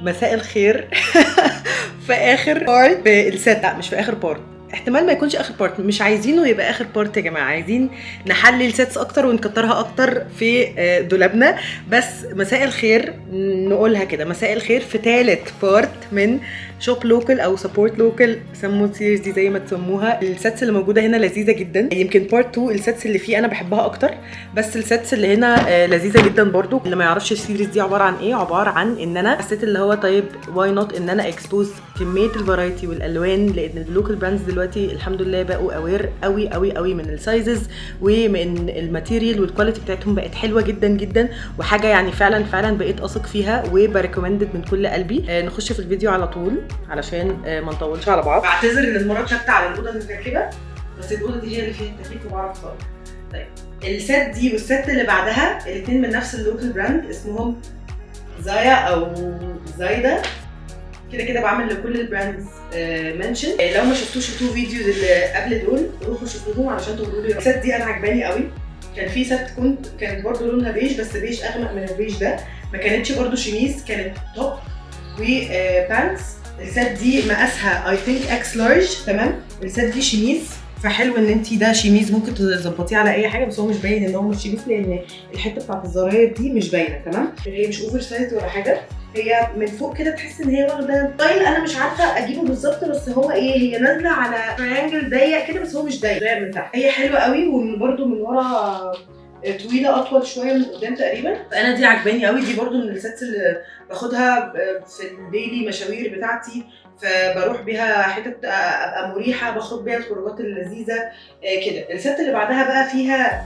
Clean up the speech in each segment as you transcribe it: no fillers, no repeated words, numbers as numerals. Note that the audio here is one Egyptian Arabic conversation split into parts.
مساء الخير. في اخر part في ال set، لا مش في اخر part، احتمال ما يكونش اخر part، مش عايزينه يبقى اخر part يا جماعه، عايزين نحلي ال sets اكتر ونكترها اكتر في دولابنا. بس مساء الخير نقولها كده، مساء الخير في ثالث part من shop local او support local، سموا ال series دي زي ما تسموها. ال sets اللي موجودة هنا لذيذة جدا، يمكن part 2 ال sets اللي فيه انا بحبها اكتر، بس ال sets اللي هنا لذيذة جدا برضو. اللي ما يعرفش ال series دي عبارة عن ايه، عبارة عن ان انا حسيت اللي هو طيب why not ان انا expose كمية ال variety والالوان، لان ال local brands دلوقتي الحمد لله بقوا aware قوي قوي قوي من ال sizes ومن ال material، وال quality بتاعتهم بقت حلوة جدا جدا، وحاجه يعني فعلا فعلا بقيت اثق فيها وب recommend من كل قلبي. نخش في الفيديو على طول علشان ما نطولش على بعض. بعتذر ان المرة ثابتة على الاوضة المكركبه، بس الاوضة دي هي اللي فيها التكييف وبعرف اصور. طيب ال set دي وال set اللي بعدها الاثنين من نفس ال local brand، اسمهم زايا او زايدا كده كده، بعمل لكل ال brands mention. لو ما شفتوش ال two videos اللي قبل دول روحوا شوفوهم علشان تقولوا لي. ال set دي انا عجباني قوي. كان في set كانت برضو لونها بيج، بس بيج اغمق من البيج ده، ما كانتش برضو شميز، كانت top و pants. ال set دي مقاسها I think X large. تمام، ال set دي شميز، فحلو ان انت ده شميز ممكن تظبطيه على اي حاجه، بس هو مش باين ان هو مش شميز لان الحتة بتاعت الزراير دي مش باينه. تمام، هي مش oversize ولا حاجه، هي من فوق كده تحس ان هي واخده style انا مش عارفه اجيبه بالظبط، بس هو ايه، هي نازله على triangle ضيق كده، بس هو مش ضيق، ضيق من تحت. هي حلوة قوي، وبرده من ورا طويله، اطول شوية من قدام تقريبا. فانا دي عجباني قوي، دي برده من ال sets اللي باخدها في ال daily مشاوير بتاعتي، فبروح بيها حتت ابقى مريحه، بخرج بيها الخروجات اللذيذة كده. ال set اللي بعدها بقى فيها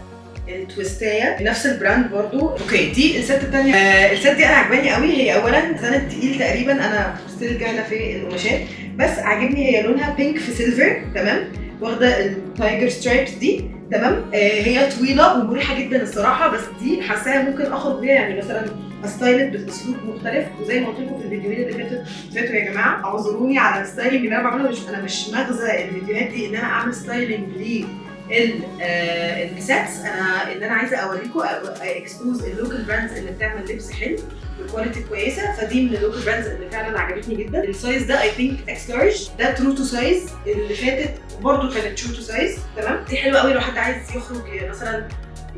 التويستايه، نفس ال brand برضو. okay، دي ال set الثانيه. ال set دي انا عجباني قوي. هي اولا سنة تقيل تقريبا، انا still جاهله في القماشات، بس عاجبني. هي لونها pink في silver، تمام، واخده ال tiger stripes دي. تمام، هي طويلة ومريحه جدا الصراحه، بس دي حاساها ممكن اخرج بيها، يعني مثلا ا style باسلوب مختلف. وزي ما قلت لكم في الفيديوهين اللي فاتوا يا جماعه، اعذروني على ال styling اللي انا بعمله، مش انا مش مغزى الفيديوهات دي ان انا اعمل styling ل ال sets، انا ان انا عايزه اوريكم expose ال local brands اللي بتعمل لبس حلو ب quality كويسه. فدي من ال local brands اللي فعلا عجبتني جدا. ال size ده I think X large، ده true to size. اللي فاتت برده كانت true to size. تمام، دي حلوة قوي لو حد عايز يخرج مثلا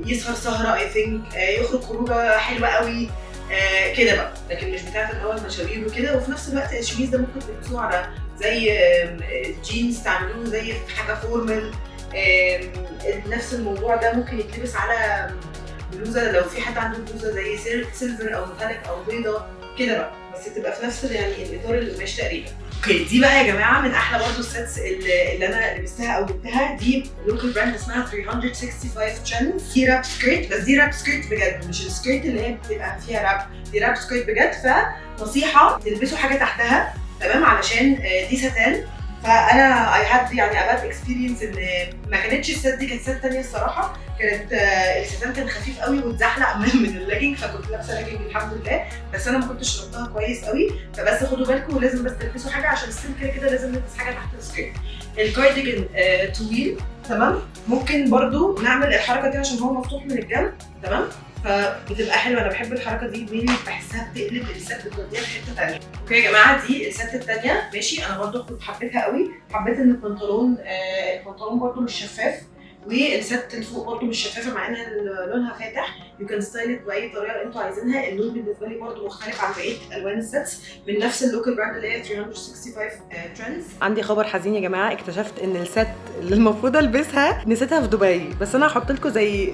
يسهر سهره، I think يخرج خروجه حلوة قوي كده بقى، لكن مش بتاعت اللي هو المشاوير وكده. وفي نفس الوقت الشميز ده ممكن تلبسوه على زي جينز، تعملوه زي في حاجة formal. نفس الموضوع ده ممكن يتلبس على بلوزه، لو في حد عنده بلوزة زي silver او metallic او بيضة كده بقى، بس تبقى في نفس يعني الاطار القماش تقريبا. okay، دي بقى يا جماعة من احلى برضو ال sets اللي انا لبستها او جبتها. دي local brand اسمها 365 Trends. دي wrap skirt، بس دي wrap skirt بجد، مش ال skirt اللي هي بتبقى فيها wrap، دي wrap skirt بجد. فنصيحه تلبسوا حاجة تحتها، تمام، علشان دي ساتان. فانا I had يعني bad experience ان ما كانتش ال set دي، كانت set ثانية الصراحه، كانت الستان كان خفيف قوي واتزحلق من اللاجنج، فكنت لابسه لاجنج الحمد لله، بس انا ما كنتش ربطها كويس قوي. فبس خدوا بالكم، ولازم بس تلبسوا حاجة عشان السن كده كده لازم نلبس حاجة تحت ال skirt. ال cardigan طويل، تمام، ممكن برضو نعمل الحركة دي عشان هو مفتوح من الجنب. تمام، فبتبقى حلوه، انا بحب الحركة دي mainly، بحسها بتقلب ال set، بتوديها في حتة ثانية. okay يا جماعه، دي ال set الثانيه، ماشي. انا برضو كنت حبيتها قوي، حبيت ان البنطلون برضو مش شفاف، وال set اللي فوق برضو مش شفافة مع انها لونها فاتح. you can style it باي طريقه انتوا عايزينها. اللون بالنسبة لي برضو مختلف عن بقية الوان ال sets، من نفس ال local brand اللي هي 365 Trends. عندي خبر حزين يا جماعه، اكتشفت ان ال set اللي المفروض البسها نسيتها في دبي، بس انا هحط لكم زي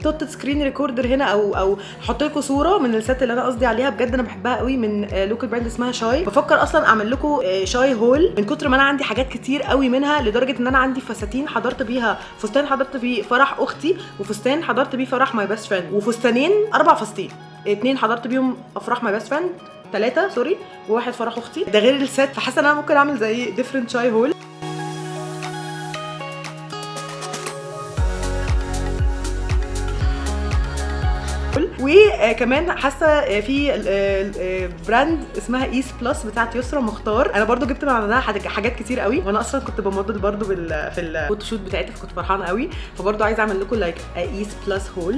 توت screen recorder هنا او احط لكم صوره من ال set اللي انا قصدي عليها. بجد انا بحبها قوي، من local brand اسمها شاي. بفكر اصلا اعمل لكم شاي haul من كتر ما انا عندي حاجات كتير قوي منها، لدرجة ان انا عندي فساتين حضرت بيها، فستان حضرت بيه فرح اختي، وفستان حضرت بيه فرح my best friend، وفستانين، اربع فساتين، اتنين حضرت بيهم افراح my best friend، ثلاثة sorry، وواحد فرح اختي، ده غير ال set. فحاسه ان انا ممكن اعمل زي different شاي haul. وكمان حاسه في brand اسمها East Plus بتاعت يسرا مختار، انا برضو جبت من عندها حاجات كتير قوي، وانا اصلا كنت بموديل برضو في ال photoshoot بتاعتي، فكنت فرحانة قوي، فبرضو عايزه اعمل لكم like East Plus haul.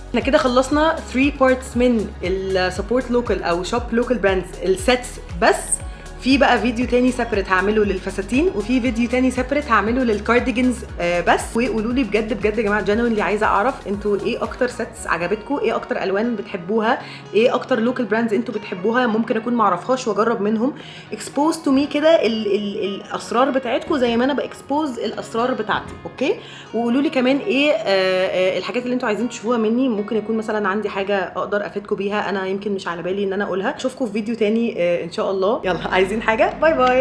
احنا كده خلصنا 3 parts من ال support local او shop local brands ال sets، بس في بقى فيديو تاني separate هعمله للفساتين، وفي فيديو تاني separate هعمله لل cardigans بس. وقولوا لي بجد بجد يا جماعة، genuinely عايزه اعرف انتوا ايه اكتر sets عجبتكم، ايه اكتر الوان بتحبوها، ايه اكتر local brands انتوا بتحبوها ممكن اكون معرفهاش واجرب منهم. expose to me كده ال ال الاسرار بتاعتكم زي ما انا ب expose الاسرار بتاعتي، okay؟ وقولوا لي كمان ايه الحاجات اللي انتوا عايزين تشوفوها مني، ممكن يكون مثلا عندي حاجة اقدر افيدكم بيها انا يمكن مش على بالي ان انا اقولها. اشوفكم في فيديو تاني ان شاء الله. يلا، عايزين حاجه؟ bye bye.